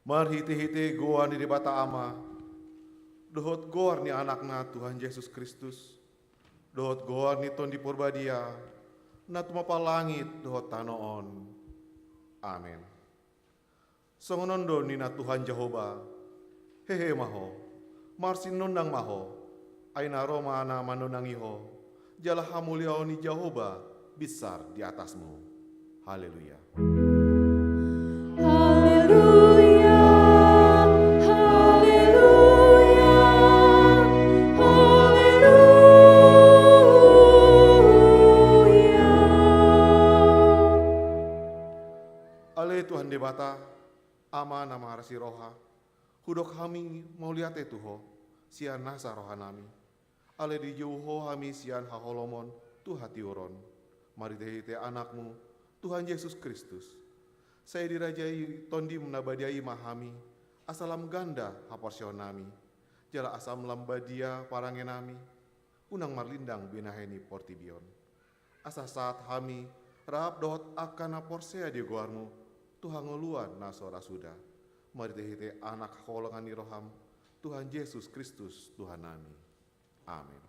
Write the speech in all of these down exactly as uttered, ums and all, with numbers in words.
Marhite-hite goar ni Debata Ama, dohot goar ni Anakna Tuhan Jesus Kristus, dohot goar ni Tondi Porbadia, na tumompa langit dohot tano on. Amen. Songon on do ninna Tuhan Jahowa: Hehe ma ho, marsinondang ma ho, ai na ro ma na manondangi ho, jala hamuliaon ni Jahowa binsar di atasmu. Haleluya. Haleluya, haleluya, haleluya. Ale Tuhan Debata, Ama na marasi roha, hudok hami mauliate tu Ho sian nasa rohanami. Ale dijou Ho hami sian haholomon tu hatiuron, marhite-hite Anakmu, Tuhan Jesus Kristus. Sai dirajai Tondim na badia i ma hami, asa lam ganda haporseaonnami, jala asa lam badia parangenami, unang marlindang binahen ni portibi on. Asa sahat hami, rap dohot angka na porsea di goarmu, tu hangoluan na so ra suda, marhite-hite Anak haholongan ni roham, Tuhan Jesus Kristus Tuhannami. Amen.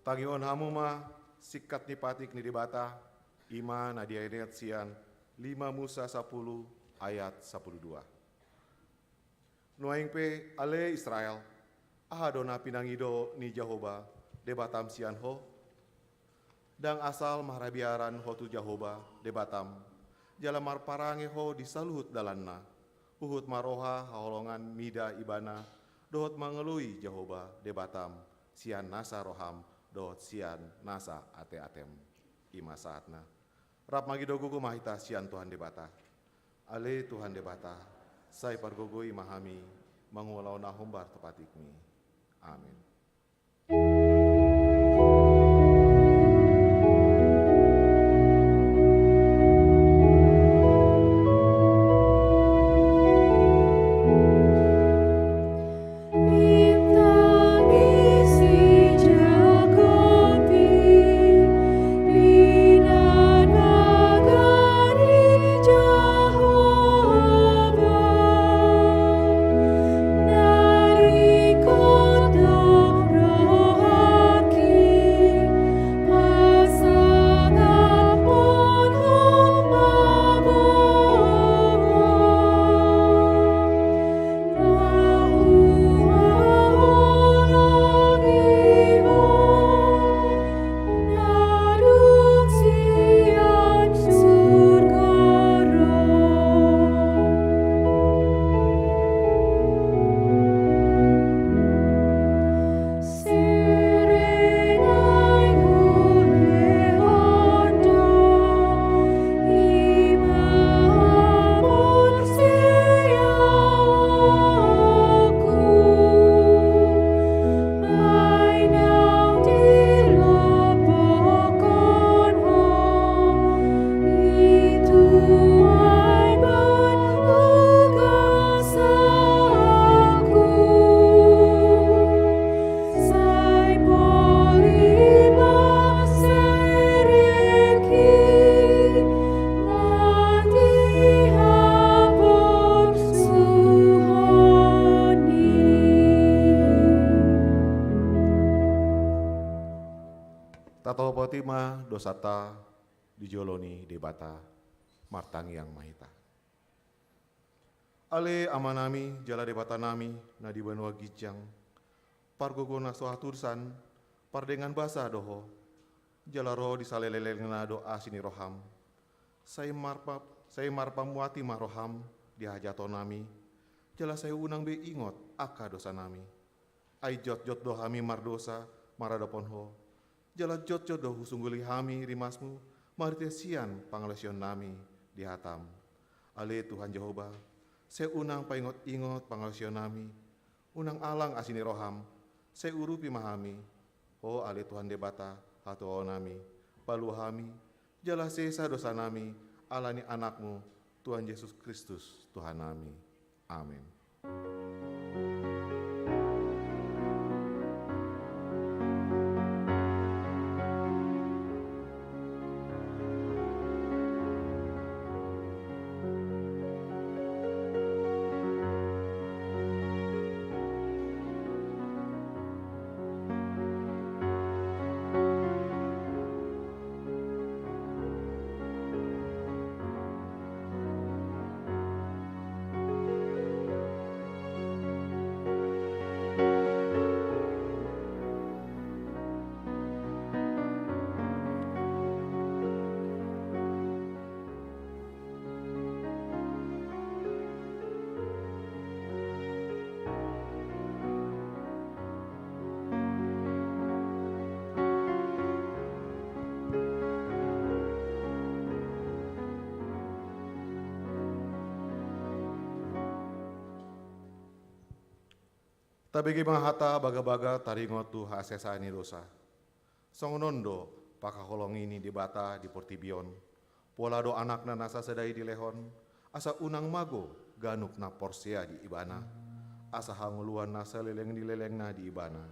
Tangihon hamu ma singkat ni patik ni Debata, i ma na diaingat sian lima Musa sapuluh ayat sapuluh dua. Nuaeng pe, ale Israel, aha do na pinangido ni Jahowa Debatam sian ho? Ndang asal marhabiaran ho tu Jahowa Debatam, jala marparange ho di saluhut dalanna, huhut ma roha haholongan mida Ibana, dohot mangoloi Jahowa Debatam sian nasa roham dohot sian nasa ateatem. I ma sahatna. Rap mangido gogo ma hita sian Tuhan Debata. Ale Tuhan Debata, sai pargogoi ma hami mangula na hombar tu patikmi. Amen. Tatopoti ma dosanta di jolo ni Debata. Martangiang ma hita. Ale Amanami jala Debatanami na di banua ginjang, pargogo na so hatusan, pardenggan basa do Ho, jala ro di saleleng-lelengna do asi ni roham. Sai marpa-, sai marpamuati ma roham di hajahatonami, jala sai unang be ingot angka dosanami. Ai jotjot do hami mardosa maradophon Ho, jala jotjot do husungguli hami rimasmu marhite sian pangalaosionnami di hatam. Ale Tuhan Jahowa, sai unang paingot-ingot pangalaosionnami, unang alang asi ni roham, sai urupi ma hami. Ho ale Tuhan Debata hatuaonnami, palua hami, jala sesa dosanami ala ni Anakmu, Tuhan Jesus Kristus, Tuhannami. Amen. Tabege ma hata bagabaga taringot tu hasesaan ni dosa. Songon on do pangkaholongi ni Debata di portibi on. Pola do Anakna na sasada i dilehon, asa unang mago ganup na porsea di Ibana, asa hangoluan na saleleng ni lelengna di Ibana.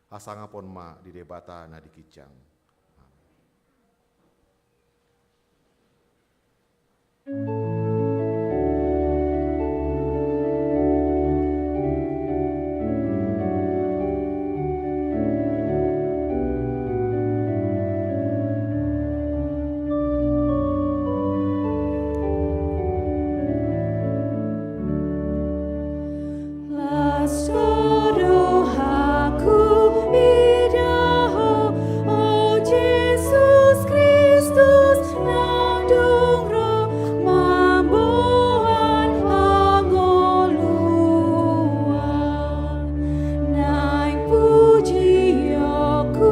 Hasangapon ma di Debata na di ginjang. Amen. Las do rohangku mida Ho, o Jesus Kristus, na dung ro mamboan hangoluan. Naeng pujionku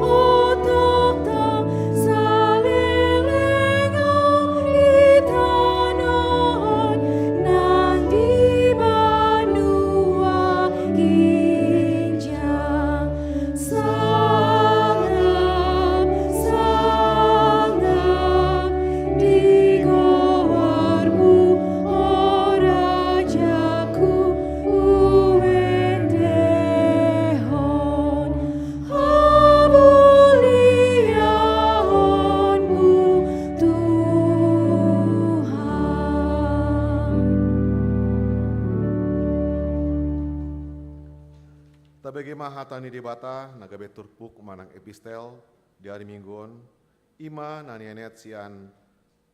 otopta saleleng on di tano on nang di banua ginjang. Sangap, sangap di goarmu, o Rajaku, huendehon hamuliaonmu, Tuhan. Tabege ma hata ni Debata na gabe turpuk manang epistel di ari Minggu on, i ma na nienet sian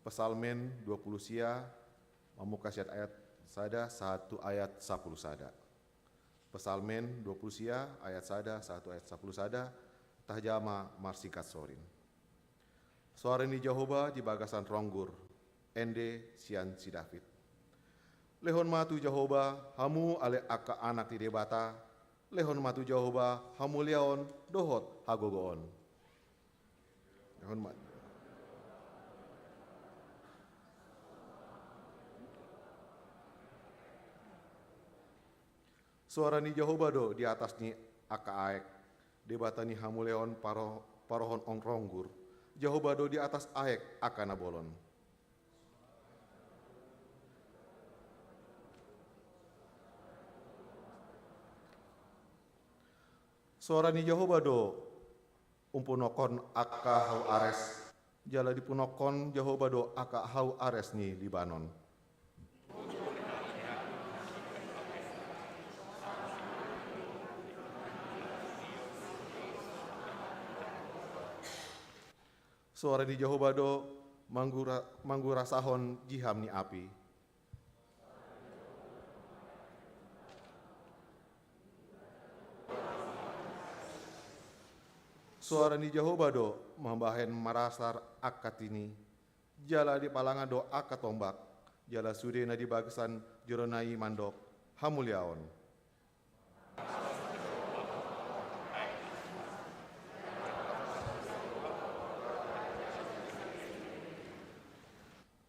Psalmen dua pulu sia, mamungka sian ayat sada sahat tu ayat sampulu sada. Psalmen dua pulu sia ayat sada sahat tu ayat sampulu sada, tajaha ma marsingkat sorin. Soara ni Jahowa di bagasan ronggur, ende sian si David. Lehon ma tu Jahowa, hamu ale angka anak ni Debata, lehon ma tu Jahowa hamuliaon dohot hagogoon. Lehon ma. Soara ni Jahowa do di atas ni angka aek, Debata ni hamuliaon paro-, parohon on ronggur, Jahowa do di atas aek angka na bolon. Soara ni Jahowa do umpunokhon angka hau ares, jala dipunokhon Jahowa do angka hau ares ni Libanon. Soara ni Jahowa do manggura-, manggurasahon giham ni api. Soara ni Jahowa do mambahen marasar angka tini, jala dipalangan do angka tombak, jala sude na di bagasan jerona i mandok: Hamuliaon.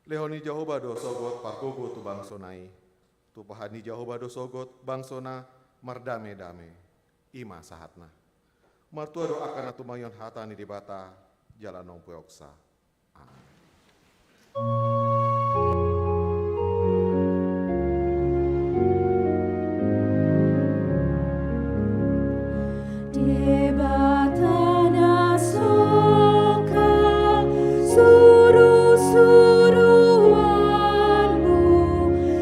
Lehon ni Jahowa do sogot pargogo tu bangsona i. Tumpahan ni Jahowa do sogot bangsona mardame-dame. I ma sahatna. Martua do angka na tumangihon hata ni Debata jala naung peopsa. Debata na songkap, suru-suruanmu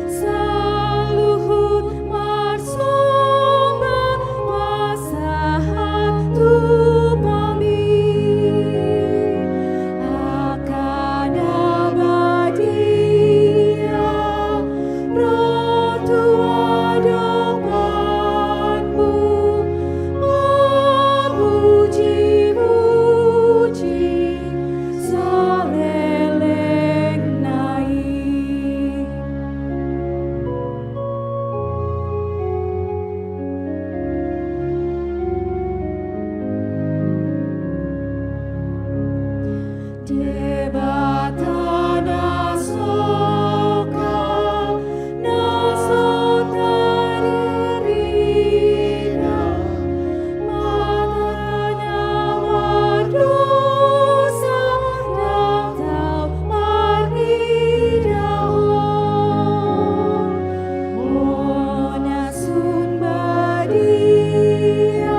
saluhut marsomba pasahat tu Bapa, angka na badia, ro tu adopanmu, mamuji-muji saleleng na i. Debata na songkap, na so tarida, mata na mardosa, na tau marnida Ho. Ho na sun badia,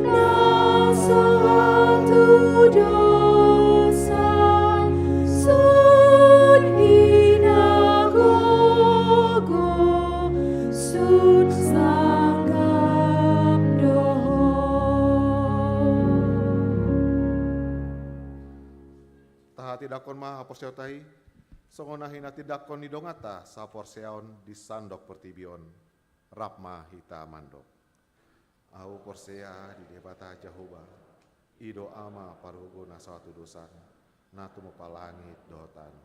na so hantu dosa, sun hinagogo, sun sangap do Ho. Tahatindangkon ma haporseaonta i, songon na hinatindangkon ni donganta saporseaon di sandok portibi on. Rap ma hita mandok. Ahu porsea di Debata Jahowa, i do Ama pargogo na sahat tu dosan, na tumompa langit dohot tano.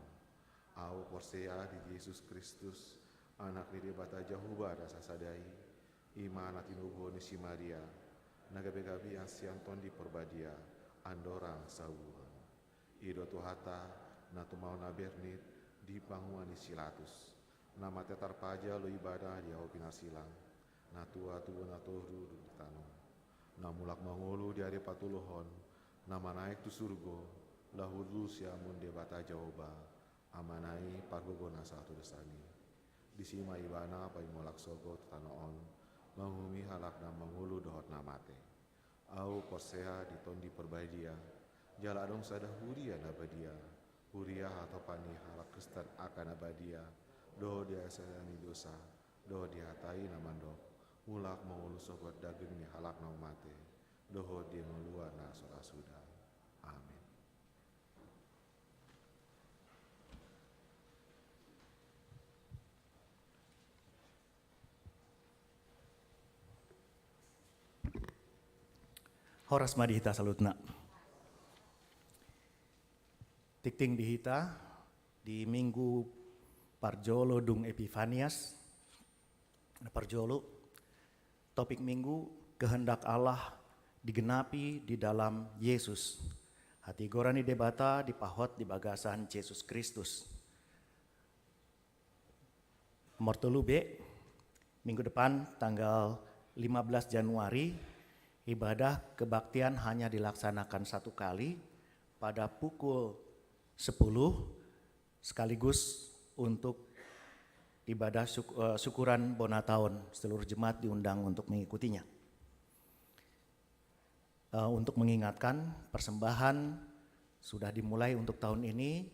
Ahu porsea di Jesus Kristus, Anak ni Debata Jahowa na sasada i, i ma na tinubuhon ni si Maria, na gabe-gabean sian Tondi Parbadia, andorang sabuhon. I do Tuhanta, na tumaon na bernit di panguan ni si Latus, na mate tarpajal do Ibana di ahu pinarsilang, na tua tubu na toru dung di tano, na mulak mangolu di ari patoluhon, na manaek tu surgo, laho udur siamun Debata Jahowa, Amana i pargogo na sahat tu dosan i. Disi ma Ibana paimolak sogot tu tano on, manguhumi halak na mangolu dohot na mate. Ahu porsea di Tondi Parbadia, jala adong sada huria na badia, huria hatopan ni halak Kristen angka na badia, dohot di hasesaan ni dosa, dohot di hata i na mandok, mulak mangolu sogot daging ni halak na mate, dohot di hangoluan na so ra suda. Amin. Horas ma di hita saluhutna. Tingting di hita di minggu parjolo dung Epifanias, parjolo, topik minggu, kehendak Allah digenapi di dalam Yesus. Hatigoran ni Debata dipahot di bagasan Jesus Kristus. Nomor tolu B, minggu depan tanggal lima belas Januari, ibadah kebaktian hanya dilaksanakan satu kali pada pukul sepuluh, sekaligus untuk ibadah syuk-, eh, syukuran bona taon. Seluruh jemaat diundang untuk mengikutinya. Eh, untuk mengingatkan, persembahan sudah dimulai untuk tahun ini.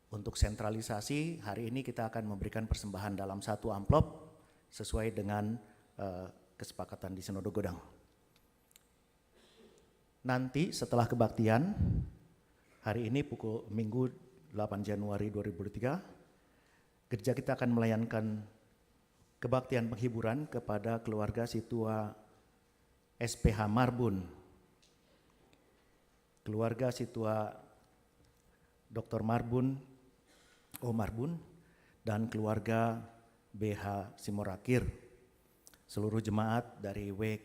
Untuk sentralisasi, hari ini kita akan memberikan persembahan dalam satu amplop sesuai dengan, eh, kesepakatan di Sinode Godang. Nanti setelah kebaktian, Hari ini pukul Minggu delapan Januari dua ribu dua puluh tiga, gereja kita akan melayankan kebaktian penghiburan kepada keluarga Situa S P H Marbun, keluarga Situa Doktor Marbun, O Marbun, dan keluarga B H Simorakir. Seluruh jemaat dari W E K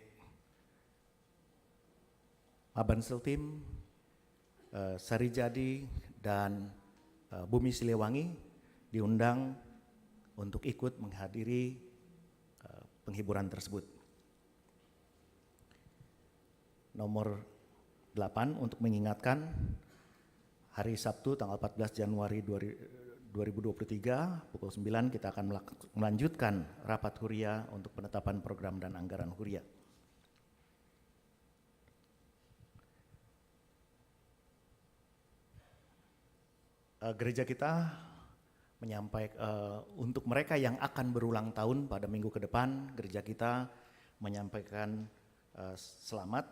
Maban Sultim, eh, Sarijadi, dan, eh, Bumi Siliwangi diundang untuk ikut menghadiri, eh, penghiburan tersebut. Nomor delapan, untuk mengingatkan, hari Sabtu tanggal empat belas Januari dua ri-, dua ribu dua puluh tiga, pukul sembilan, kita akan melak-, melanjutkan rapat huria untuk penetapan program dan anggaran huria. Eh, gereja kita menyampai-, eh, untuk mereka yang akan berulang tahun pada minggu ke depan, gereja kita menyampaikan, eh, selamat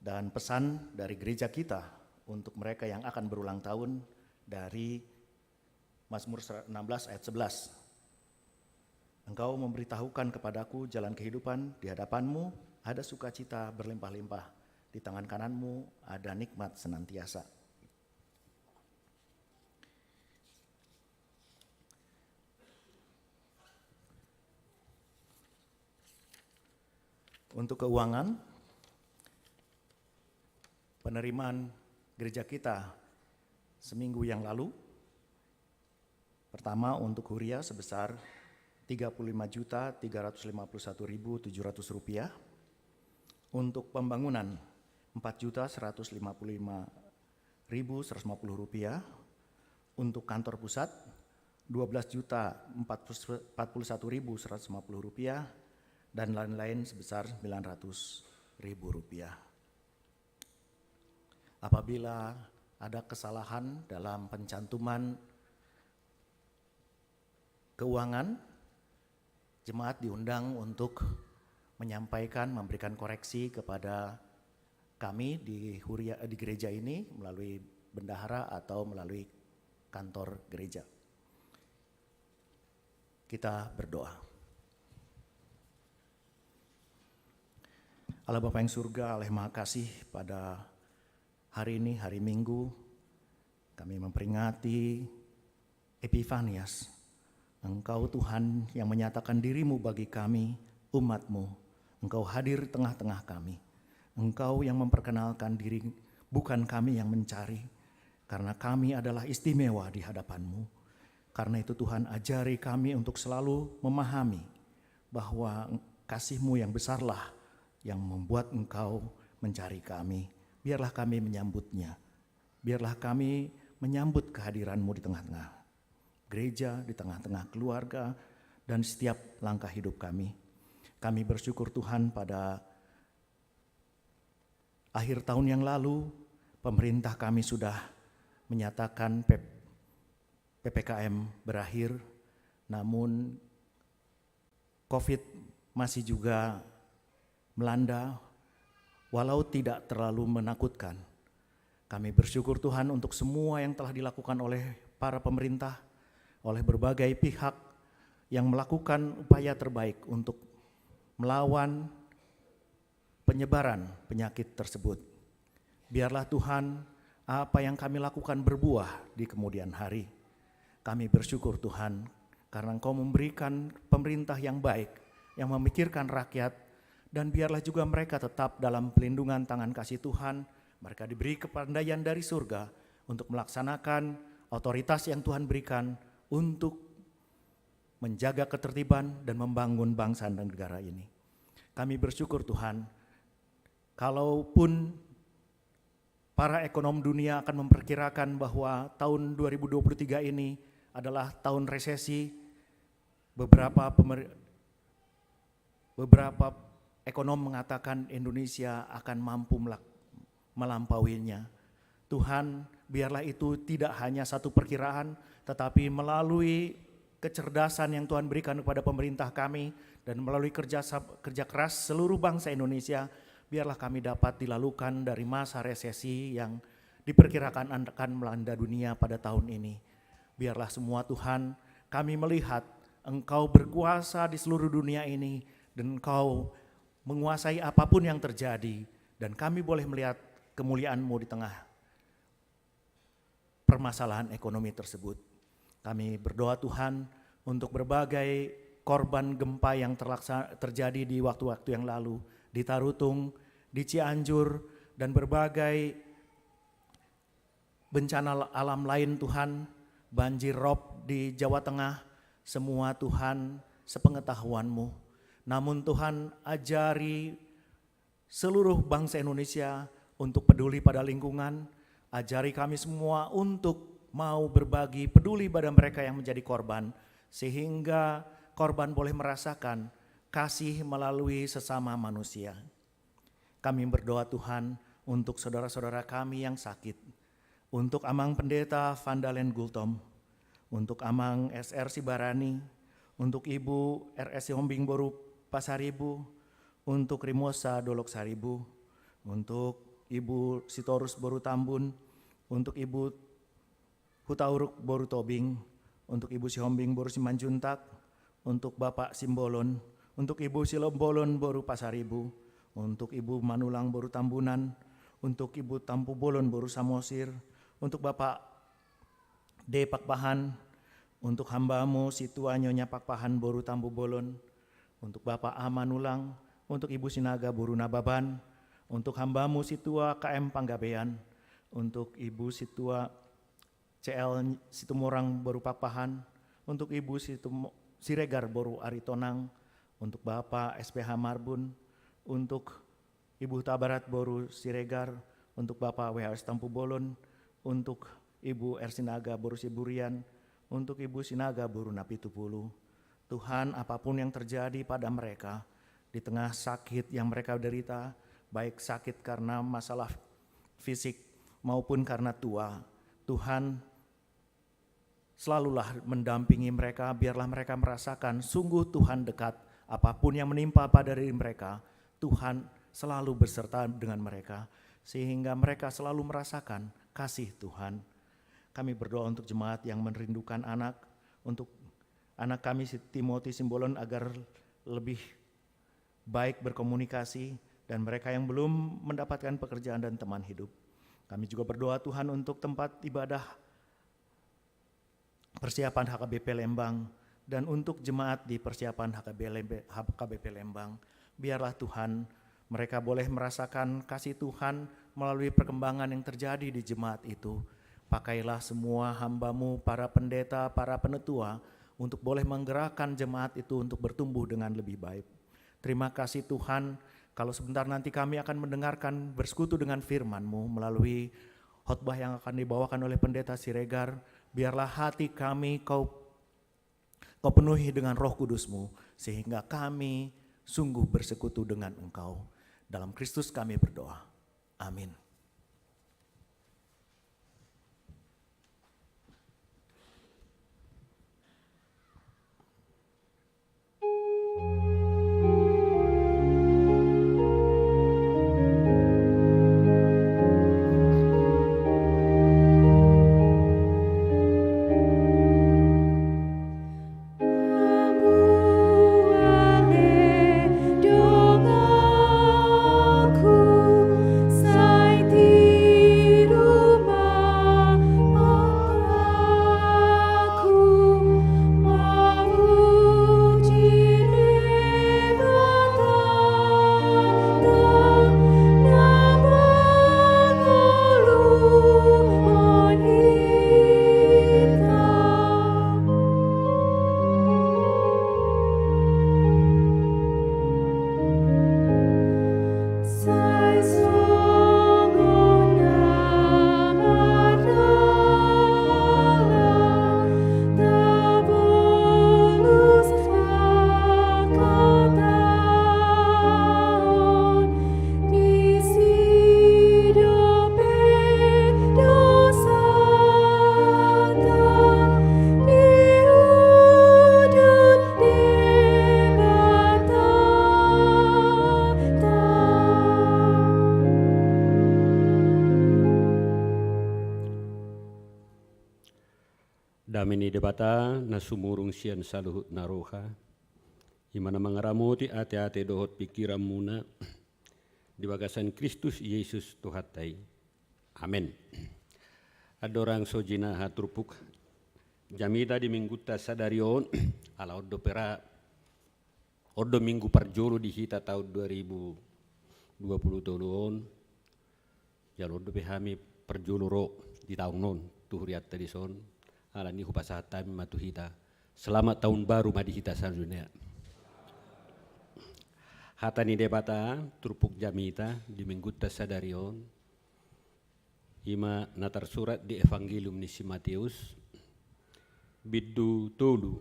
dan pesan dari gereja kita untuk mereka yang akan berulang tahun dari Mazmur sera-, enam belas ayat sebelas. "Engkau memberitahukan kepadaku jalan kehidupan, di hadapanmu ada sukacita berlimpah-limpah, di tangan kananmu ada nikmat senantiasa." Untuk keuangan, penerimaan gereja kita seminggu yang lalu, pertama, untuk huria sebesar tiga puluh lima juta tiga ratus lima puluh satu ribu tujuh ratus rupiah, untuk pembangunan empat juta seratus lima puluh lima ribu seratus lima puluh rupiah, untuk kantor pusat dua belas juta empat puluh satu ribu seratus lima puluh rupiah, dan lain-lain sebesar sembilan ratus ribu rupiah. Apabila ada kesalahan dalam pencantuman keuangan, jemaat diundang untuk menyampaikan, memberikan koreksi kepada kami di huria, di gereja ini melalui bendahara atau melalui kantor gereja. Kita berdoa. Allah Bapa yang surga, Allah yang Maha Kasih, pada hari ini, hari Minggu, kami memperingati Epifanias. Engkau, Tuhan, yang menyatakan diri-Mu bagi kami, umat-Mu. Engkau hadir di tengah-tengah kami. Engkau yang memperkenalkan diri, bukan kami yang mencari, karena kami adalah istimewa di hadapan-Mu. Karena itu, Tuhan, ajari kami untuk selalu memahami bahwa kasih-Mu yang besarlah yang membuat Engkau mencari kami. Biarlah kami menyambutnya. Biarlah kami menyambut kehadiran-Mu di tengah-tengah gereja, di tengah-tengah keluarga, dan setiap langkah hidup kami. Kami bersyukur, Tuhan, pada akhir tahun yang lalu, pemerintah kami sudah menyatakan P-, P P K M berakhir, namun covid masih juga melanda, walau tidak terlalu menakutkan. Kami bersyukur, Tuhan, untuk semua yang telah dilakukan oleh para pemerintah, oleh berbagai pihak yang melakukan upaya terbaik untuk melawan penyebaran penyakit tersebut. Biarlah, Tuhan, apa yang kami lakukan berbuah di kemudian hari. Kami bersyukur, Tuhan, karena Engkau memberikan pemerintah yang baik, yang memikirkan rakyat, dan biarlah juga mereka tetap dalam pelindungan tangan kasih Tuhan. Mereka diberi kepandaian dari surga untuk melaksanakan otoritas yang Tuhan berikan untuk menjaga ketertiban dan membangun bangsa dan negara ini. Kami bersyukur, Tuhan, kalaupun para ekonom dunia akan memperkirakan bahwa tahun dua ribu dua puluh tiga ini adalah tahun resesi, beberapa pemer-, beberapa ekonom mengatakan Indonesia akan mampu melak-, melampauinya. Tuhan, biarlah itu tidak hanya satu perkiraan, tetapi melalui kecerdasan yang Tuhan berikan kepada pemerintah kami dan melalui kerja sa-, kerja keras seluruh bangsa Indonesia, biarlah kami dapat dilalukan dari masa resesi yang diperkirakan akan melanda dunia pada tahun ini. Biarlah semua, Tuhan, kami melihat Engkau berkuasa di seluruh dunia ini, dan Engkau menguasai apapun yang terjadi, dan kami boleh melihat kemuliaan-Mu di tengah permasalahan ekonomi tersebut. Kami berdoa, Tuhan, untuk berbagai korban gempa yang terlaksa-, terjadi di waktu-waktu yang lalu, di Tarutung, di Cianjur, dan berbagai bencana alam lain, Tuhan, banjir rob di Jawa Tengah, semua, Tuhan, sepengetahuan-Mu. Namun, Tuhan, ajari seluruh bangsa Indonesia untuk peduli pada lingkungan. Ajari kami semua untuk mau berbagi, peduli pada mereka yang menjadi korban, sehingga korban boleh merasakan kasih melalui sesama manusia. Kami berdoa, Tuhan, untuk saudara-saudara kami yang sakit, untuk Amang Pendeta Vandalen Gultom, untuk Amang S R Sibarani, untuk Ibu R S Sihombing boru Pasaribu, untuk Rimosa Dolok Saribu, untuk Ibu Sitorus boru Tambun, untuk Ibu Hutauruk boru Tobing, untuk Ibu Sihombing boru Simanjuntak, untuk Bapak Simbolon, untuk Ibu Silombolon boru Pasaribu, untuk Ibu Manulang boru Tambunan, untuk Ibu Tampubolon boru Samosir, untuk Bapak D Pakpahan, untuk hamba-Mu Situa Nyonya Pakpahan boru Tampubolon, untuk Bapak A Manulang, untuk Ibu Sinaga boru Nababan, untuk hamba-Mu Situa K M Panggabean, untuk Ibu Situa C L Situmorang boru Pakpahan, untuk Ibu Situmo-, Siregar boru Aritonang, untuk Bapak S P H Marbun, untuk Ibu Hutabarat boru Siregar, untuk Bapak W H S Tampubolon, untuk Ibu R Sinaga boru Siburian, untuk Ibu Sinaga boru Napitupulu. Tuhan, apapun yang terjadi pada mereka, di tengah sakit yang mereka derita, baik sakit karena masalah fisik maupun karena tua, Tuhan, selalulah mendampingi mereka, biarlah mereka merasakan sungguh Tuhan dekat. Apapun yang menimpa pada diri mereka, Tuhan selalu berserta dengan mereka, sehingga mereka selalu merasakan kasih Tuhan. Kami berdoa untuk jemaat yang merindukan anak, untuk anak kami si Timothy Simbolon agar lebih baik berkomunikasi, dan mereka yang belum mendapatkan pekerjaan dan teman hidup. Kami juga berdoa, Tuhan, untuk tempat ibadah persiapan H K B P Lembang, dan untuk jemaat di persiapan H K B Lembe-, H K B P Lembang. Biarlah, Tuhan, mereka boleh merasakan kasih Tuhan melalui perkembangan yang terjadi di jemaat itu. Pakailah semua hamba-Mu, para pendeta, para penatua, untuk boleh menggerakkan jemaat itu untuk bertumbuh dengan lebih baik. Terima kasih, Tuhan, kalau sebentar nanti kami akan mendengarkan, bersekutu dengan firman-Mu melalui khotbah yang akan dibawakan oleh Pendeta Siregar. Biarlah hati kami Kau, Kau penuhi dengan Roh Kudus-Mu, sehingga kami sungguh bersekutu dengan Engkau. Dalam Kristus kami berdoa. Amin. Dame ni Debata na sumurung sian saluhut na roha, i ma na mangaramoti ateate dohot pingkiranmuna di bagasan Kristus Jesus Tuhanta i. Amen. Andorang so jinaha turpuk jamita di minggunta sadari on, ala on dope ra, on do minggu parjolo di hita taon dua ribu dua puluh tolu on, jalo on dope hami parjolo ro di taon on tu hurianta dison, alani hupasahat hami ma tu hita, selamat tahun baru ma di hita saluhutna. Hata ni Debata, turpuk jamita di minggunta sadari on, i ma na tarsurat di Evangelium ni si Mateus, bindu tolu,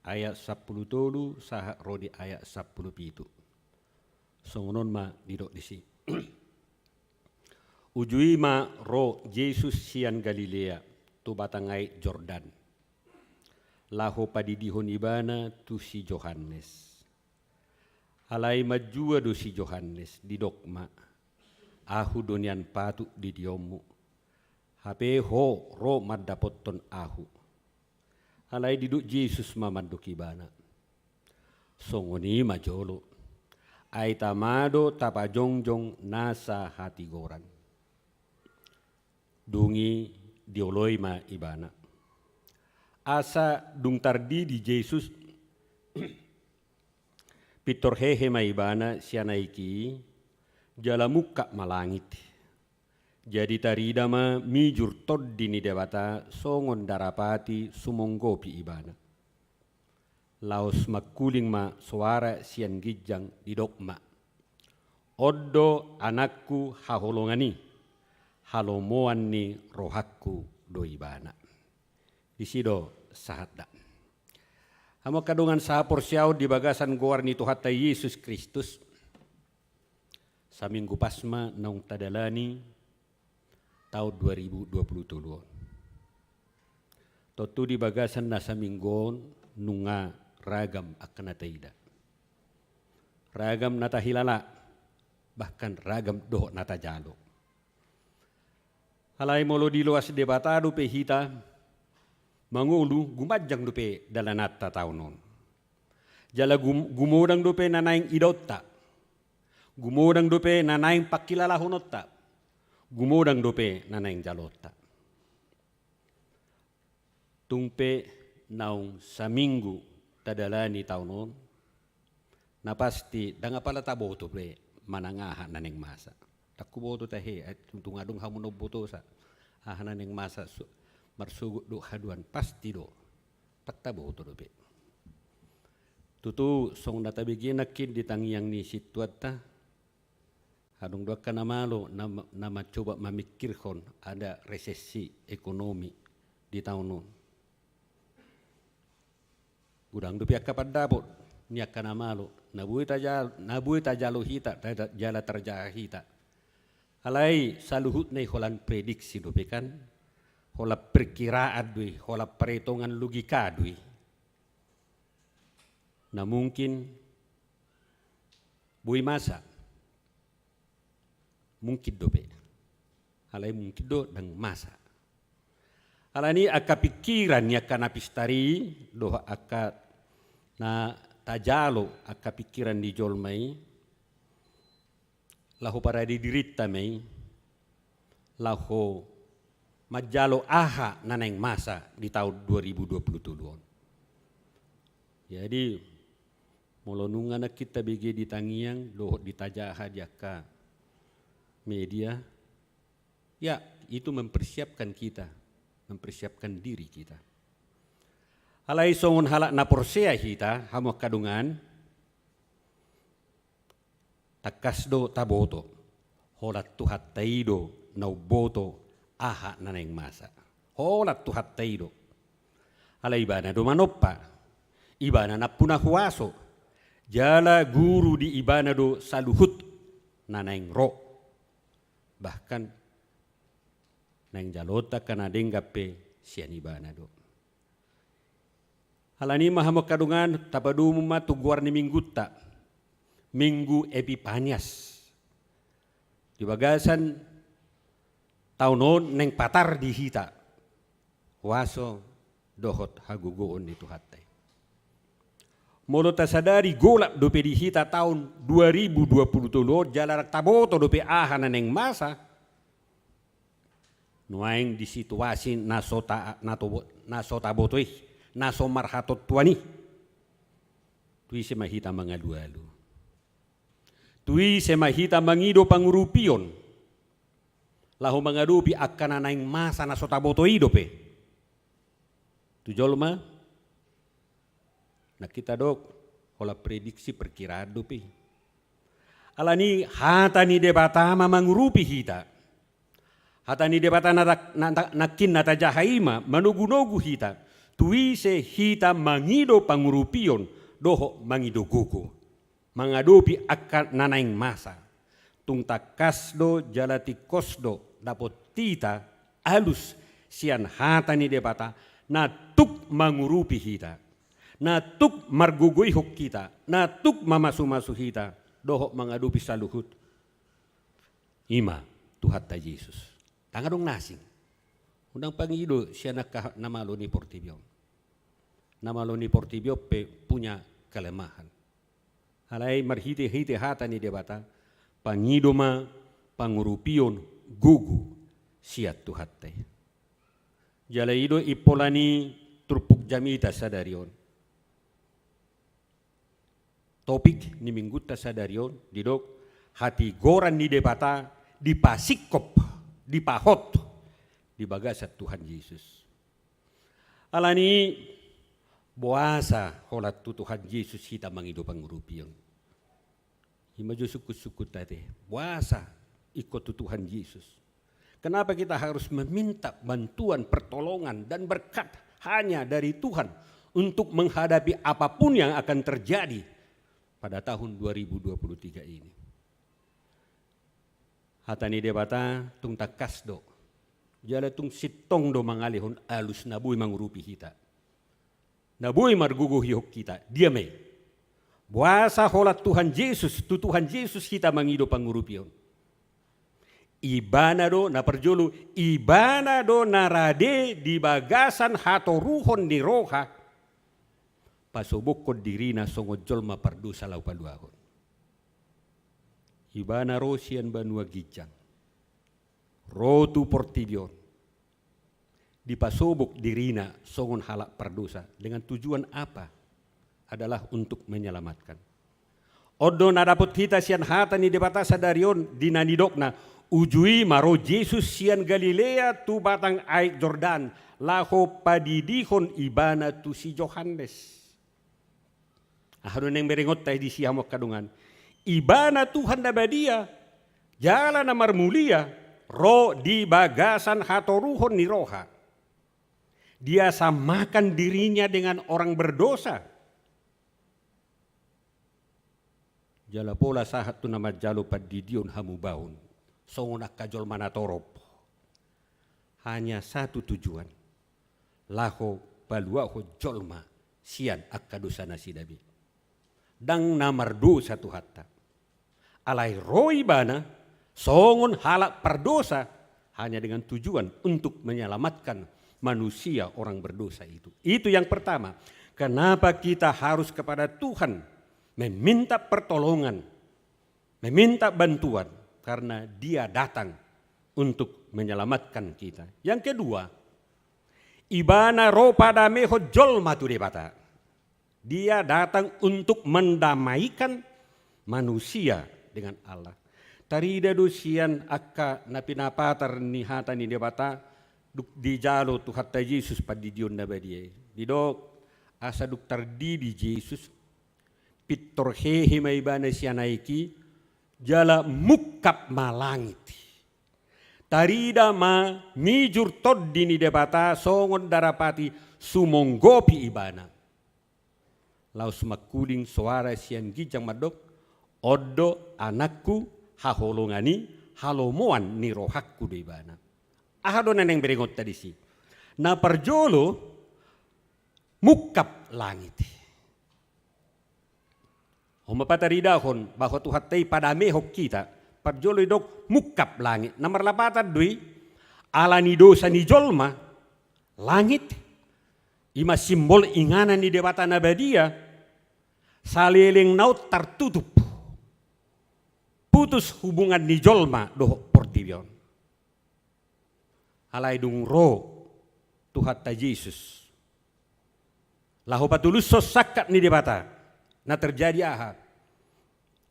ayat sampulu tolu sahat ro di ayat sampulu pitu. Songon on ma didok disi. Uju i ma ro Jesus sian Galilea tu batang aek Jordan, laho padidihon ibana tu si Johannes. Alai manjua do si Johannes, didok ma, ahu do nian patut didionmu, hape ho ro mandapothon ahu. Alai didok Jesus ma mandok ibana, songon i ma jolo, ai tama do tapajongjong nasa hatigoran. Dung i dioloi ma ibana. Asa dung tardidi Jesus, pintor hehe ma ibana sian aek i, jala mungkap ma langit. Jadi tarida ma mijur Tondi ni Debata songon darapati sumonggopi ibana. Laos mangkuling ma soara sian ginjang, didok ma, on do anakku haholongan i, halomoan ni rohangku do ibana. Disi do sahatna. Hamu angka dongan sahaporseaon di bagasan goar ni Tuhanta Jesus Kristus, saminggu pas ma naung tadalani taon dua ribu dua puluh tolu on. Tontu di bagasan na saminggu on nunga ragam angka na taida. Ragam na tahilala, bahkan ragam dohot na tajalo. Alai molo diloas Debata dope hita, mangolu gumanjang dope dalananta taon on. Jala gum-, gumodang dope na naeng idaonta. Gumodang dope na naeng pangkilalahononta. Gumodang dope na naeng jaloonta. Tung pe naung saminggu tadalani taon on, na pasti ndang apala taboto be manang aha na naeng masa. Ndang huboto tahe, eh, tung, tung adong hamu na umbotosa aha na naeng masa su-, marsogot dohot haduan, pasti do. Ndang taboto dope. Tutu songon na tabege nangkin di tangiang ni sintuanta, adong do angka na malo, na, na mancoba mamingkirhon ada resesi ekonomi di taon on. Godang dope angka pandapot ni angka na malo, na boi tajal-, na boi tajalo hita, ta-, ta-, jala tarjaha hita. Alai saluhutna i holan prediksi dope kan, holan perkiraan do i, holan perhitungan logika do i. Na mungkin boi masa. Mungkin dope. Alai mungkin do ndang masa. Alani angka pingkiran ni angka na pistar i, dohot angka na tajalo angka pingkiran ni jolma i, laho parade dirinta ma i, laho manjalo aha na naeng masa di taon dua ribu dua puluh tolu on. Jadi, molo nunga nangkin tabege di tangiang, dohot ditajaha di angka media, ya, itu mempersiapkan kita, mempersiapkan diri kita. Alai songon halak na porsea hita, hamu angka dongan, tangkas do taboto, holan Tuhanta i do na umboto aha na naeng masa. Holan Tuhanta i do. Alai Ibana do manompa, Ibana nampuna huaso, jala guru di Ibana do saluhut na naeng ro. Bahkan naeng jaloonta angka na denggan pe sian Ibana do. Alani i ma hamu angka dongan, tapadomu ma tu goar ni minggunta, Minggu Epipanias. Di bagasan taon on naeng patar di hita huaso dohot hagogoon ni Tuhanta i. Molo tasadari golap dope di hita taon dua ribu dua puluh tolu on, jala ndang taboto dope aha na naeng masa, nuaeng di situasi na so ta-, na to-, na so taboto i, na so marhatontuan i, tu ise ma hita mangalualu? Tu ise ma hita mangido pangurupion laho mangadopi angka na naeng masa na so taboto i dope? Tu jolma, na hita dok, holan prediksi, perkiraan dope i. Alani hata ni Debata ma mangurupi hita. Hata ni Debata na, na, na, nangkin na tajaha i ma manogunogu hita, tu ise hita mangido pangurupion dohot mangido gogo mangadopi angka na naeng masa. Tung tangkas do jala tingkos do dapot hita alus sian hata ni Debata na tuk mangurupi hita, na tuk margogoihon hita, na tuk mamasumasu hita dohot mangadopi saluhut. I ma Tuhanta Jesus. Ndang adong na asing. Unang pangido sian angka na malo ni portibi on. Na malo ni portibi on pe punya kelemahan. Alai marhitehite hata ni Debata, pangido ma pangurupion gogo sian Tuhanta i. Jala i do impola ni turpuk jamita sadari on. Topik ni minggunta sadari on didok, hatigoran ni Debata dipasingkop, dipahot di bagasan Tuhan Jesus. Alani boasa holan tu Tuhan Jesus hita mangido pangurupion? I ma jo sungkunsungkunta ate, boasa ingkon tu Tuhan Jesus? Kenapa kita harus meminta bantuan, pertolongan, dan berkat hanya dari Tuhan untuk menghadapi apapun yang akan terjadi pada tahun dua ribu dua puluh tiga ini? Hata ni Debata tung tangkas do, jala tung sintong do mangalehon alus na boi mangurupi hita, na boi margogoihon hita. Dia ma i? Boasa holan Tuhan Jesus, tu Tuhan Jesus hita mangido pangurupion? Ibana do, na parjolo, Ibana do na rade di bagasan hatoruhon ni roha, pasobokhon diriNa songon jolma pardosa laho paluahon. Ibana ro sian banua ginjang, ro tu portibi on, dipasobok diriNa songon halak pardosa. Dengan tujuan apa? Adalah untuk menyelamatkan. On do na dapot hita sian hata ni Debata sadari on di na nidokna, uju i ma ro Jesus sian Galilea tu batang aek Jordan, laho padidihon Ibana tu si Johannes. Aha do naeng berengonta disi, hamu angka dongan? Ibana Tuhan na badia, jala na marmulia, ro di bagasan hatoruhon ni roha. Dia samakan diriNa dengan orang berdosa. Jala pola sahat tu na manjalo pandidion hamubaon songon angka jolma na torop. Hanya satu tujuan, laho paluahon jolma sian angka dosa nasida be. Ndang na mardosa Tuhanta. Alai ro Ibana songon halak pardosa hanya dengan tujuan untuk menyelamatkan manusia orang berdosa itu. Itu yang pertama. Kenapa kita harus kepada Tuhan meminta pertolongan, meminta bantuan? Karena Dia datang untuk menyelamatkan kita. Yang kedua, Ibana ro padamehon jolma tu Debata. Dia datang untuk mendamaikan manusia dengan Allah. Tarida do sian angka na pinapatar ni hata ni Debata, dung dijalo Tuhanta Jesus pandidion na badia i. Didok, asa dung tardidi Jesus, pintor hehe ma Ibana sian aek i, jala mungkap ma langit. Tarida ma mijur Tondi ni Debata songon darapati sumonggopi Ibana. Laos mangkuling soara sian ginjang mandok, on do Anakku haholongan i, halomoan ni rohangku do Ibana. Aha do na naeng berengonta disi? Na parjolo, mungkap langit. On ma pataridahon bahwa Tuhanta i padamehon hita. Parjolo didok mungkap langit. Na marlapatan do i, ala ni dosa ni jolma, langit I ma simbol inganan ni Debata na badia, saleleng na on tartutup. Putus hubungan ni jolma dohot portibi on. Alai dung ro Tuhanta Jesus laho patulushon sangkap ni Debata, na terjadi aha?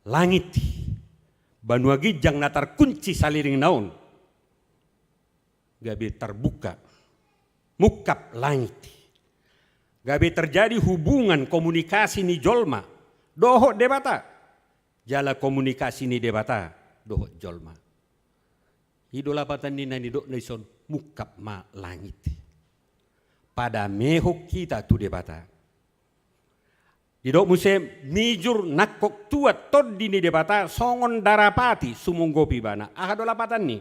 Langit, banua ginjang na tarkunci saleleng na on, gabe tarbuka, mungkap langit. Gabe terjadi hubungan komunikasi ni jolma dohot Debata, jala komunikasi ni Debata dohot jolma. I do lapatan ni na nidokna dison, mungkap ma langit. Padamehon hita tu Debata. Didok muse, mijur nangkok tuat Tondi ni Debata songon darapati sumonggopi ibana. Aha do lapatan ni?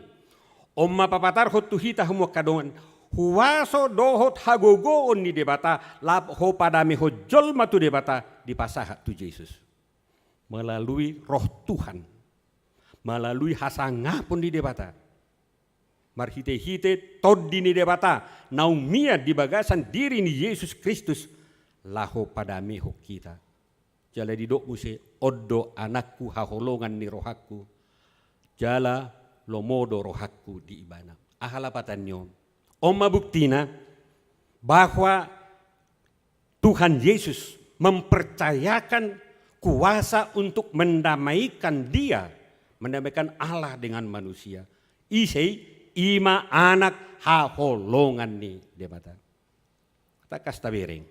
On ma papatarhon tu hita hamu angka dongan, huaso dohot hagogoon ni Debata laho padamehon jolma tu Debata dipasahat tu Jesus. Melalui Roh Tuhan, melalui hasangapon ni Debata, marhitehite Tondi ni Debata naung mian di bagasan diri ni Jesus Kristus, laho padamehon hita. Jala didok muse, on do Anakku haholongan ni rohangku, jala lomo do rohangku di ibana. Aha lapatan ni on? On ma buktina bahwa Tuhan Yesus mempercayakan kuasa untuk mendamaikan dia, mendamaikan Allah dengan manusia. Ise i? I ma Anak haholongan ni Debata. Tangkas tabereng.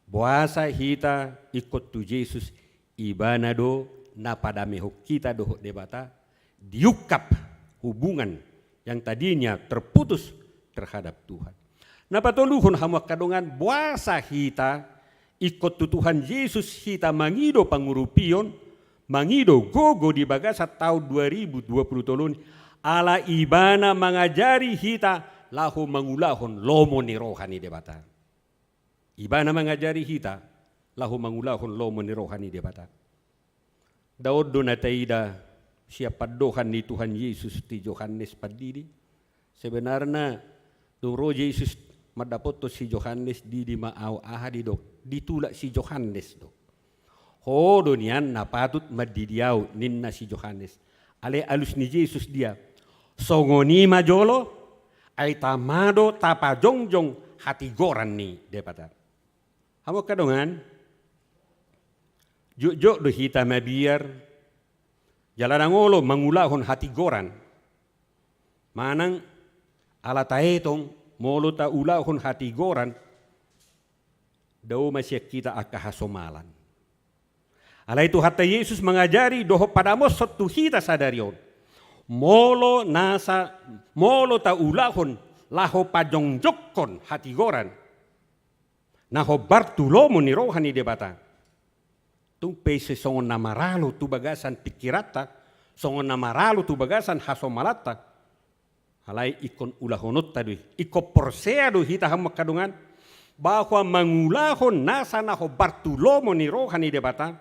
Boasa hita ingkon tu Jesus, ibana do na padamehon hita dohot Debata, diungkap hubungan yang tadinya terputus terhadap Tuhan. Na patoluhon hamu angka dongan, boasa hita ingkon tu Tuhan Jesus hita mangido pangurupion, mangido gogo di bagasan taon dua ribu dua puluh tolu on, ala ibana mangajari hita laho mangulahon lomo ni roha ni Debata. Ibana mangajari hita laho mangulahon lomo ni roha ni Debata. Daon do na taida sian pandohan ni Tuhan Jesus tu Johannes Pandidi. Sebenarna dung ro Jesus mandapothon si Johannes, didi ma ahu, aha didok? Ditulak si Johannes do. Ho do nian na patut mandidi ahu, ninna si Johannes. Alai alus ni Jesus dia, songon i ma jolo, ai tama do tapajongjong hatigoran ni Debata. Hamu angka dongan, jotjot do hita mabiar, jala ndang olo mangulahon hatigoran. Manang ala taetong molo taulahon hatigoran, dao ma sian hita angka hasomalan. Alai Tuhanta Jesus mangajari dohot padamoshon tu hita sadari on. Molo nasa, molo taulahon laho pajongjongkon hatigoran na hombar tu lomo ni roha ni Debata, tung pe ise songon na maralo tu bagasan pingkiranta, songon na maralo tu bagasan hasomalanta. Alai ingkon ulahononta do i, ingkon porsea do hita hamu angka dongan, bahwa mangulahon nasa na hombar tu lomo ni roha ni Debata,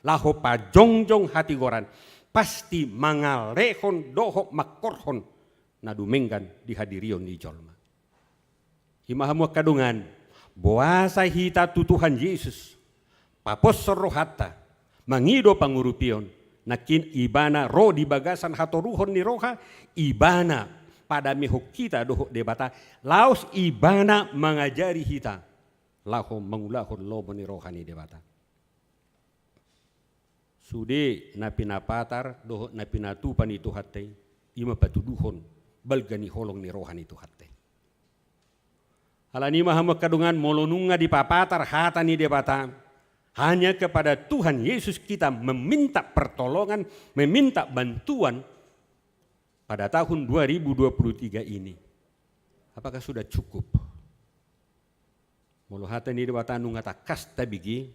laho pajongjong hatigoran, pasti mangalehon dohot mangkorhon na dumenggan di hadirion ni jolma. I ma hamu angka dongan, boasa hita tu Tuhan Jesus paposhon rohanta, mangido pangurupion, nangkin ibana ro di bagasan hatoruhon ni roha, ibana padamehon hita dohot Debata, laos ibana mangajari hita laho mangulahon lomo ni roha ni Debata. Sude na pinapatar dohot na pinatupa ni Tuhanta i, i ma patuduhon balga ni holong ni roha ni Tuhanta i. Alani i ma hamu angka dongan, molo nunga dipapatar hata ni Debata, hanya kepada Tuhan Yesus kita meminta pertolongan, meminta bantuan pada tahun dua ribu dua puluh tiga ini. Apakah sudah cukup? Molo hata ni Debata nunga tangkas tabege,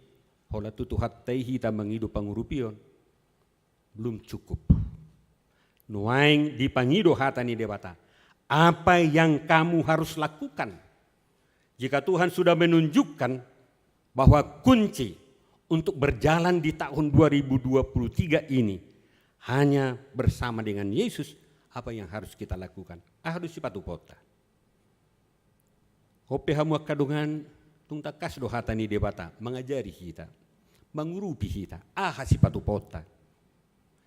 holan tu Tuhanta i hita mangido pangurupion, belum cukup. Nuaeng dipangido hata ni Debata, apa yang kamu harus lakukan? Jika Tuhan sudah menunjukkan bahwa kunci untuk berjalan di tahun dua ribu dua puluh tiga ini hanya bersama dengan Yesus, apa yang harus kita lakukan? Aha do sipatupaonta? Pope hamu angka dongan, tung tangkas do hata ni Debata mangajari hita, mangurupi hita, aha sipatupaonta.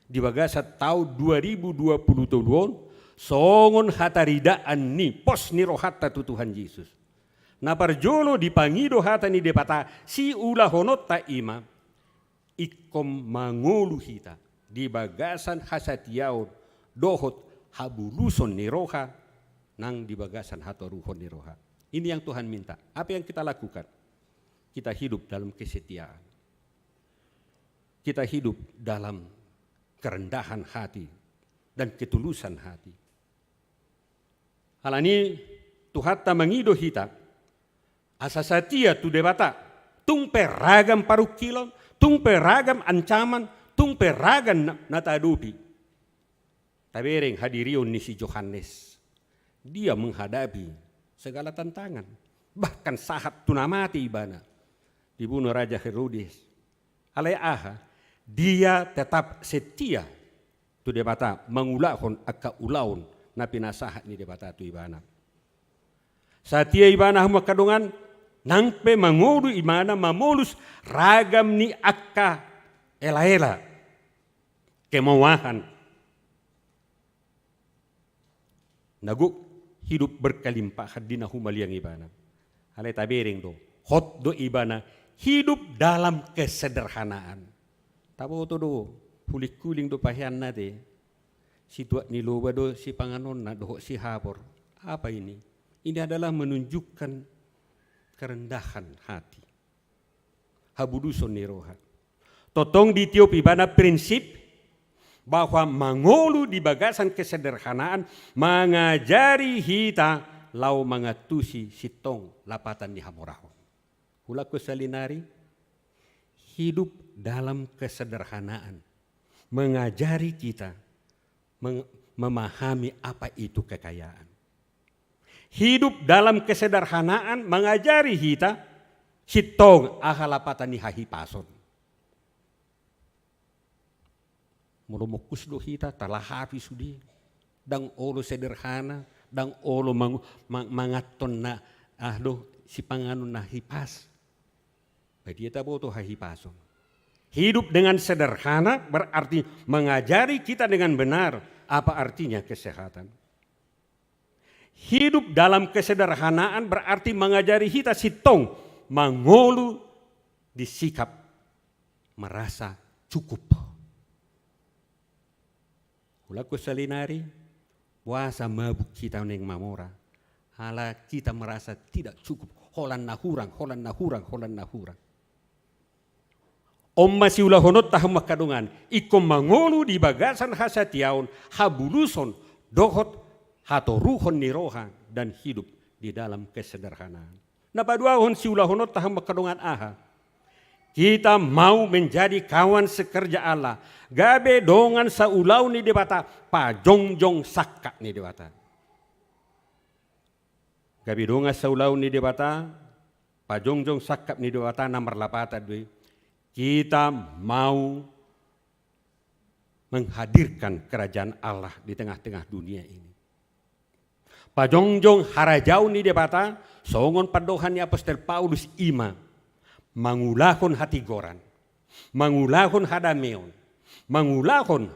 Di bagasan taon dua ribu dua puluh tolu on, songon hataridaan ni pos ni rohanta tu Tuhan Jesus. Na parjolo dipangido hata ni Debata siulahononta i ma, ingkon mangolu hita di bagasan hasatiaon dohot habuluson ni roha nang di bagasan hatoruhon ni roha. Ini yang Tuhan minta. Apa yang kita lakukan? Kita hidup dalam kesetiaan. Kita hidup dalam kerendahan hati dan ketulusan hati. Alani Tuhanta mangido hita asa satia tu Debata, tung pe ragam parungkilon, tung pe ragam ancaman, tung pe ragam na, na taadopi. Tabereng hadirion ni si Johannes. Dia menghadapi segala tantangan. Bahkan sahat tu na mate ibana. Dibunuh Raja Herodes. Alai aha? Dia tetap setia tu Debata, mangulahon angka ulaon na pinasahat ni Debata tu ibana. Satia ibana hamu angka dongan, nang pe mangolu ibana mamolus ragam ni angka elaela, kemewahan. Na gok hidup berkelimpahan di na humaliang ibana. Alai tabereng do, hot do ibana hidup dalam kesederhanaan. Taboto do, hulingkuling do paheanna te. Situak ni loba do sipanganonna dohot sihapor. Apa ini? Ini adalah menunjukkan kerendahan hati. Habuluson ni roha. Tongtong ditiop ibana prinsip bahwa mangolu di bagasan kesederhanaan mangajari hita laho mangantusi sintong lapatan ni hamoraon. Hulangkon salinari, hidup dalam kesederhanaan mengajari kita meng-, memahami apa itu kekayaan. Hidup dalam kesederhanaan mangajari hita sintong aha lapatan ni hahipason. Molo mongkus do hita talahapi sude, ndang olo sederhana, ndang olo mang-, mang-, manganhon na, ah, do, sipanganon na hipas. Badia taboto hahipason. Hidup dengan sederhana berarti mengajari kita dengan benar apa artinya kesehatan. Hidup dalam kesederhanaan berarti mangajari hita sintong mangolu di sikap merasa cukup. Hulangkon salinari, boasa mabuk hita naeng mamora? Ala kita merasa tidak cukup, holan na hurang, holan na hurang, holan na hurang. On ma siulahononta hamu angka dongan, ingkon mangolu di bagasan hasatiaon, habuluson, dohot hatoruhon ni roha dan hidup di dalam kesederhanaan. Na paduahon siulahononta hamu angka dongan aha? Kita mau menjadi kawan sekerja Allah, gabe dongan saulaon ni Debata, pajongjong sangkap ni Debata. Gabe dongan saulaon ni Debata, pajongjong sangkap ni Debata na marlapatan do i. Kita mau menghadirkan kerajaan Allah di tengah-tengah dunia ini. Pajongjong harajaon ni Debata, songon pandohan ni apostel Paulus i ma, mangulahon hatigoran, mangulahon hadameon, mangulahon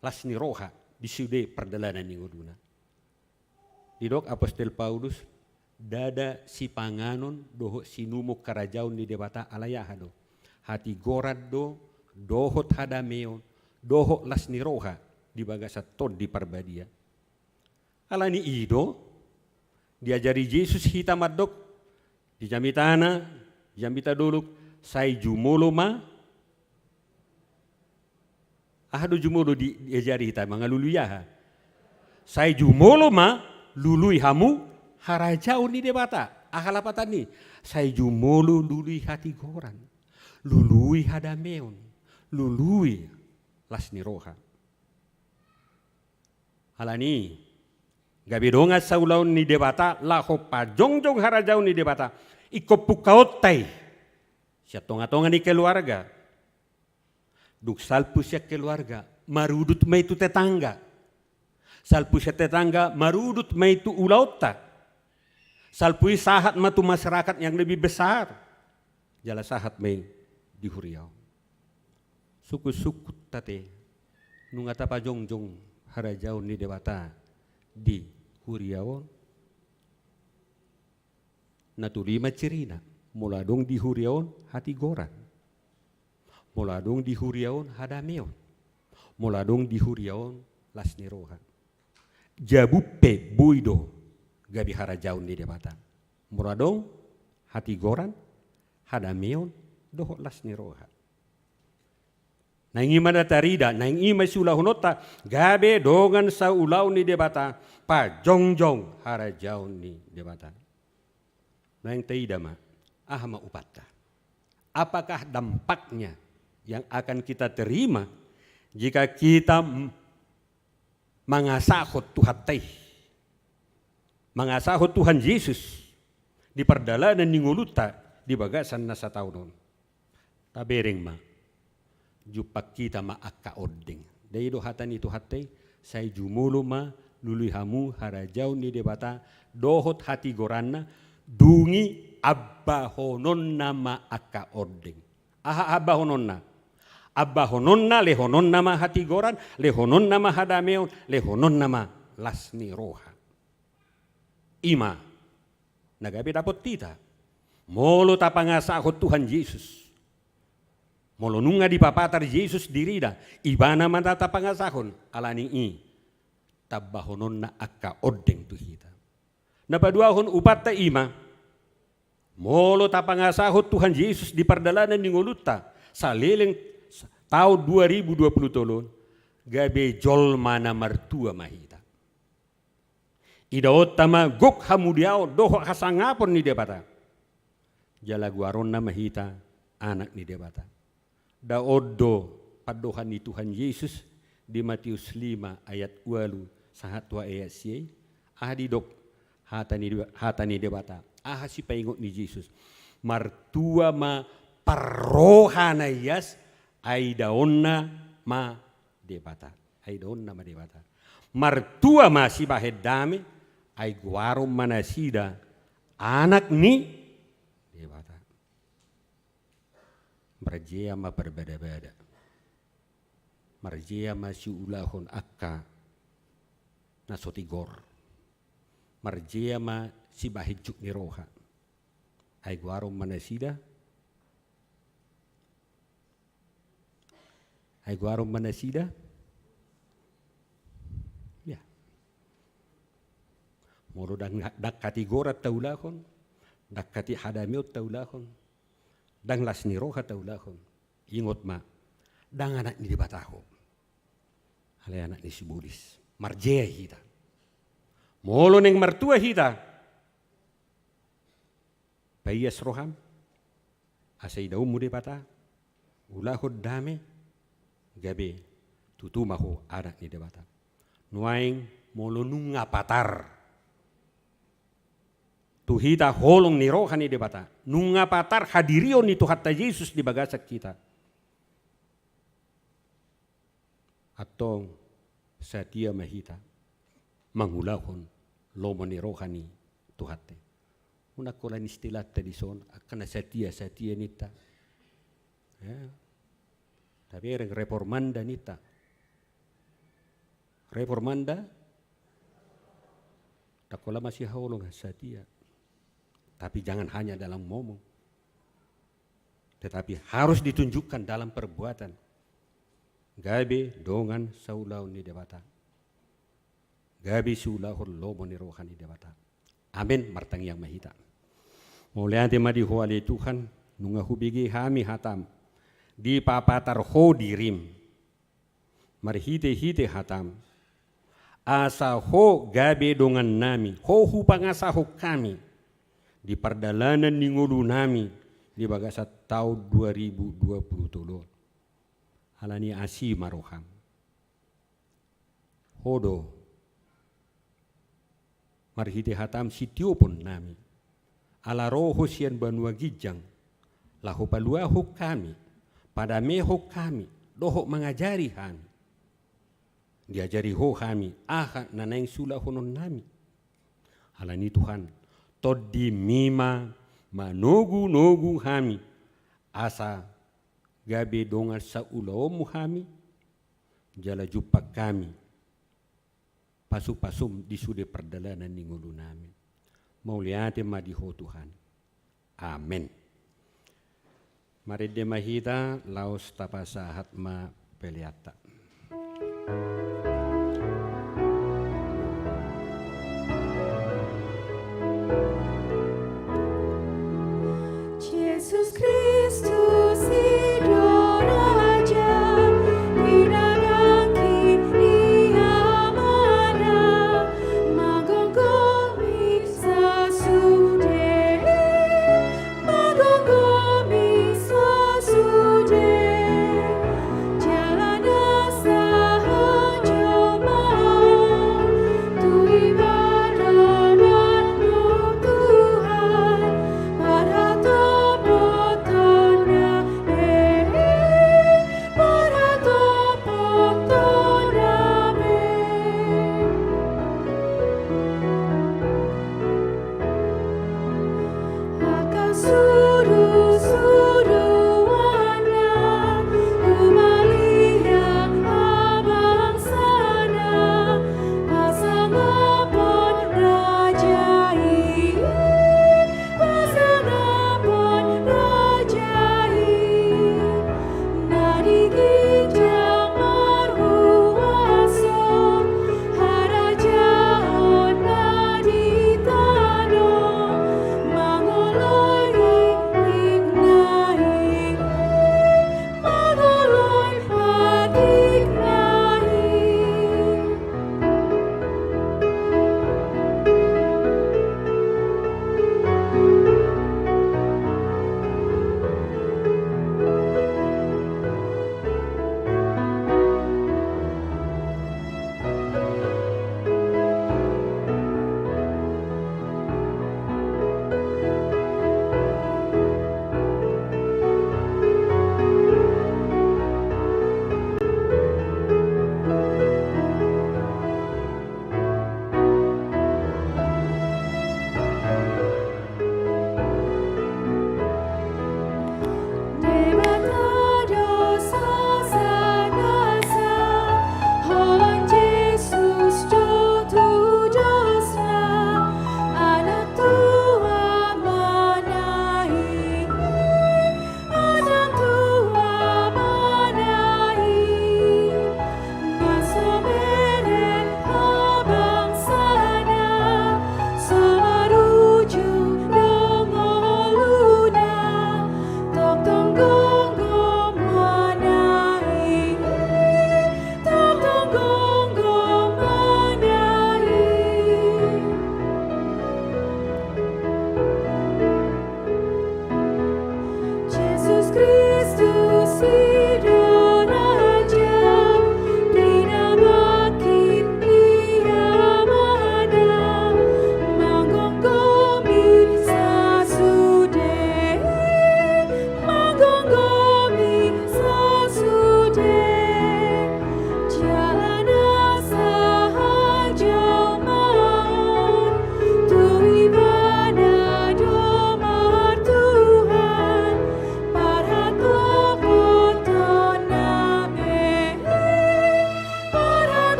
las ni roha di sude pardalanan ni ngoluna. Didok apostel Paulus, ndada sipanganon dohot sinumon harajaon ni Debata alai aha do? Hatigoran do, dohot hadameon, dohot las ni roha di bagasan Tondi Parbadia. Alani i do, diajari Jesus hita mandok, di jamitana, jamita dolok, sai jumolo ma, aha do jumolo di, diajari hita mangalului aha? Sai jumolo ma lului hamu harajaon ni Debata. Aha lapatan ni? Sai jumolo lului hatigoran, lului hadameon, lului las ni roha. Alani i, gabe dongan saulaon ni Debata, laho pajongjong harajaon ni Debata, ingkon pungkaonta i. Sian tongatonga ni keluarga. Dung salpu sian keluarga, marudut ma i tu tetangga. Salpu sian tetangga, marudut ma i tu ulaonta. Salpu i sahat ma tu masyarakat yang lebih besar. Jala sahat ma i di huria on. Sungkun-sungkun ate, nunga tapajongjong harajaon ni Debata di huria on. Na tolu i ma cirina, molo adong di huria on hatigoran, molo adong di huria on hadameon, molo adong di huria on las ni roha. Jabu pe boi do gabe harajaon ni Debata. Molo adong hatigoran, hadameon, dohot las ni roha. Naeng i ma na tarida, naeng i ma siulahononta, gabe dongan saulaon ni Debata, pajongjong harajaon ni Debata. Naeng taida ma, aha ma upatta? Apakah dampaknya yang akan kita terima jika kita m-, mangasahon Tuhanta i, mangasahon Tuhan Jesus di pardalanan ni ngolunta di bagasan na sataon on? Tabereng ma, jumpang hita ma angka ondeng. Dai do hata ni Tuhanta i, sai jumolo ma lului hamu harajaon ni Debata dohot hatigoranna, dung i ambahononna ma angka ondeng. Aha ambahononna? Ambahononna, lehononna ma hatigoran, lehononna ma hadameon, lehononna ma las ni roha. I ma na gabe dapot hita molo tapangasahon Tuhan Jesus. Molo nunga dipapatar Jesus dirina, Ibana ma na tapangasahon, alani i tambahononna angka ondeng tu hita. Na paduahon upatta i ma, molo tapangasahon Tuhan Jesus di pardalanan ni ngolunta saleleng taon dua ribu dua puluh tolu on, gabe jolma na martua ma hita. Idaonta ma gok hamuliaon dohot hasangapon ni Debata. Jala goaronna ma hita anak ni Debata. Dao do pandohan ni Tuhan Jesus di Matius lima ayat ualu sahat tu ayat sia i. Aha didok hata ni, hata ni Debata? Aha sipaingot ni Jesus? Martua ma parroha na ias, ai idaonna ma Debata. Ai idaonna ma Debata. Martua ma sibahen dame, ai goaron ma nasida anak ni Debata. Marjea ma parbadabada. Marjea ma siulahon angka na so tigor. Marjea ma sibahen juk ni roha. Ai goaron ma nasida. Ai goaron ma nasida. Ya. Molo ndang, ndang hatigoran taulahon, ndang hati hadameon taulahon, ndang las ni roha taulahon. Ingot ma, ndang anak ni Debata ho. Alai anak ni sibolis. Marjea hita. Molo naeng martua hita, paias roham, asa idaonmu Debata, ulahon dame, gabe tutu ma ho anak ni Debata. Nuaeng molo nunga patar tu hita holong ni roha ni Debata, nunga patar hadirion ni Tuhanta Jesus di bagasan hita, antong satia ma hita mangulahon lomo ni roha ni Tuhanta i. Unang holan istilanta dison, angka na satia, satia ninta. Ya. Tabereng reformanda ninta. Reformanda, ndang holan masihaholongan, satia. Tapi jangan hanya dalam ngomong. Tetapi harus ditunjukkan dalam perbuatan. Gabe dongan saulaon ni Debata. Gabe siulahon lomo ni roha ni Debata. Amen. Martangiang ma hita. Mauliate ma di Ho ale Tuhan, nunga hubege hami hatam, dipapatar Ho dirim. Marhitehite hatam, asa Ho gabe dongannami, Ho hupangasahon hami di pardalanan ni ngolunami di bagasan taon dua ribu dua puluh tolu on. Alani asi ma roham. Ho do marhite hatam sitiopon nami. Ala ro Ho sian banua ginjang, laho paluahon hami, padamehon hami, dohot mangajari hami. Diajari Ho hami aha na naeng siulahonon nami. Alani Tuhan, TondiMi ma manogunogu hami, asa gabe dongan saulaonMu hami, jala jumpang hami pasupasuM di sude pardalanan ni ngolunami. Mauliate ma di Ho Tuhan. Amen. Marende ma hita, laos tapasahat ma peleanta. Jesus Kristus i do Raja, pinadangki ni Amana, manggomgomi sasude, manggomgomi sasude, jala na sahat jo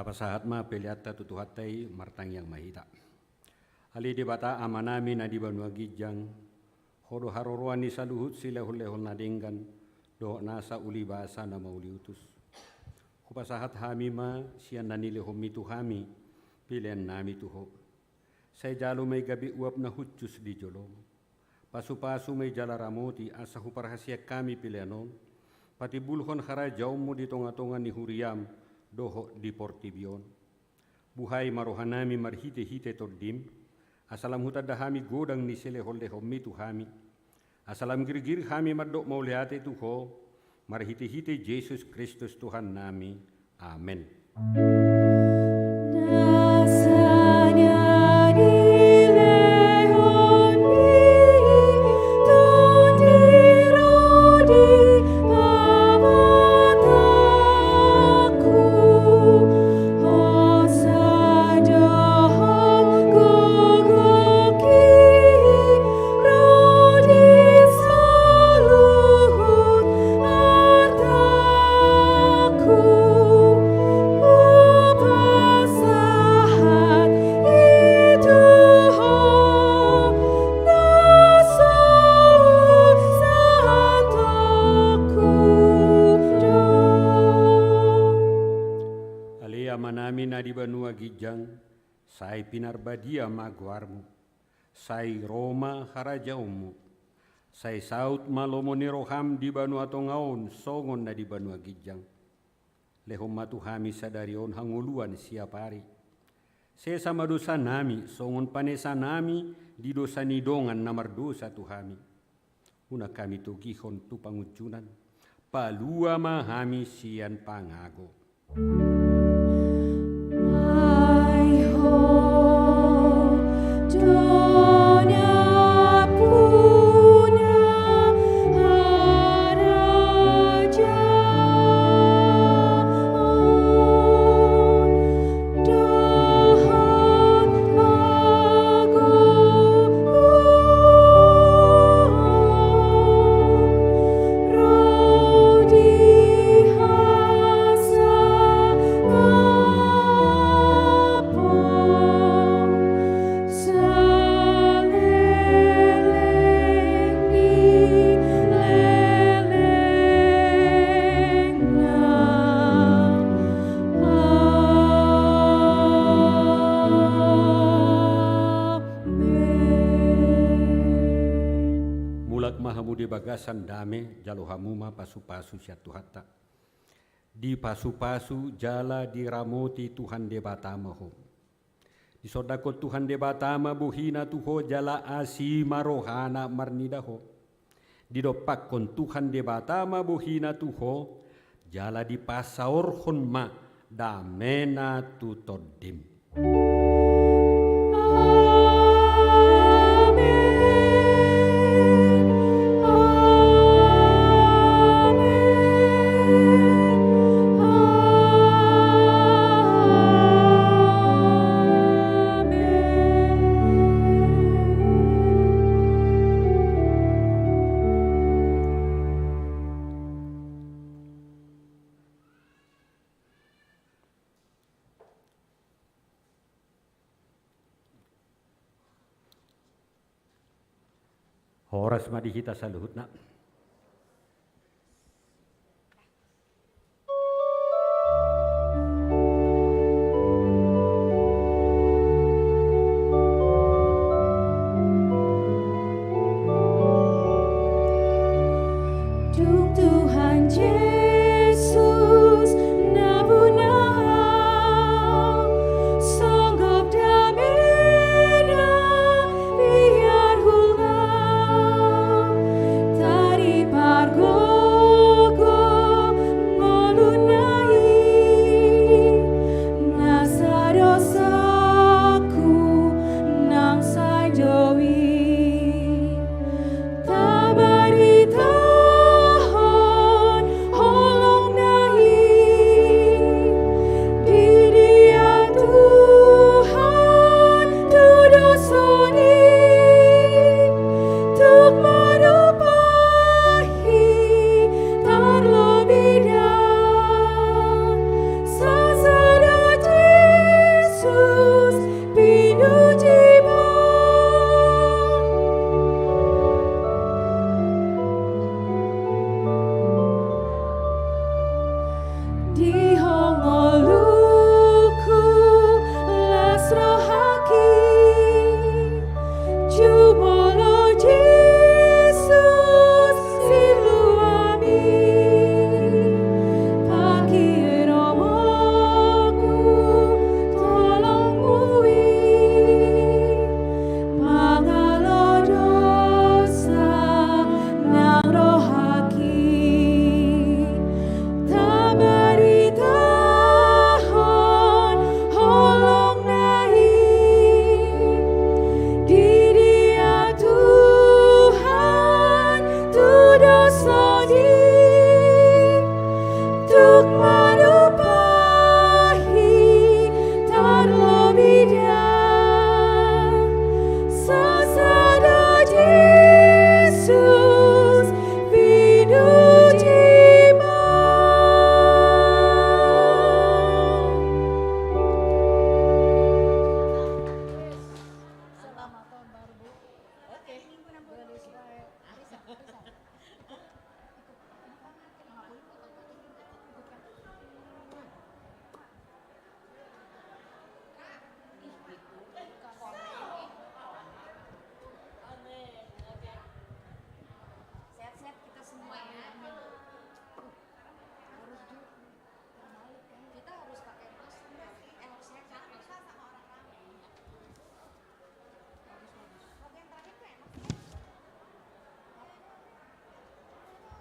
Pasahat ma peleanta tu Tuhanta i, martangiang ma hita. Ale Debata Amanami na di banua ginjang, Ho do haroroan ni saluhut silehonlehon na denggan, dohot nasa ulibasa na mauliutus. Hupasahat hami ma sian na nilehonMi tu hami, peleannami tu Ho. Sai jalo ma i gabe uap na hushus di joloM. Pasupasu ma i jala ramoti asa huparhaseang hami pelean on, patimbulhon harajaonMu di tongatonga ni huriaM dohot di portibi on. Buhai ma rohanami marhitehite TondiM, asa lam hutanda hami godang ni silehonlehonMi tu hami, asa lam girgir hami mandok mauliate tu Ho, marhitehite Jesus Kristus Tuhannami. Amen. Ale Amanami na di banua ginjang, sai pinarbadia ma goarMu. Sai ro ma harajaonMu. Sai saut ma lomo ni rohaM di banua tonga on songon na di banua ginjang. Lehon ma tu hami sadari on hangoluan siapari. Sesa ma dosanami songon panesanami di dosa ni dongan na mardosa tu hami. Unang hami togihon tu pangunjunan. Palua ma hami sian pangago. Mulak ma hamu di bagasan dame, jalo hamu ma pasupasu sian Tuhanta. Dipasupasu jala diramoti Tuhan Debata ma ho. Disondangkon Tuhan Debata ma bohiNa tu ho jala asi ma rohaNa marnida ho. Didompakkon Tuhan Debata ma bohiNa tu ho, jala dipasaorhon ma dameNa tu tondim. Horas ma di hita saluhutna.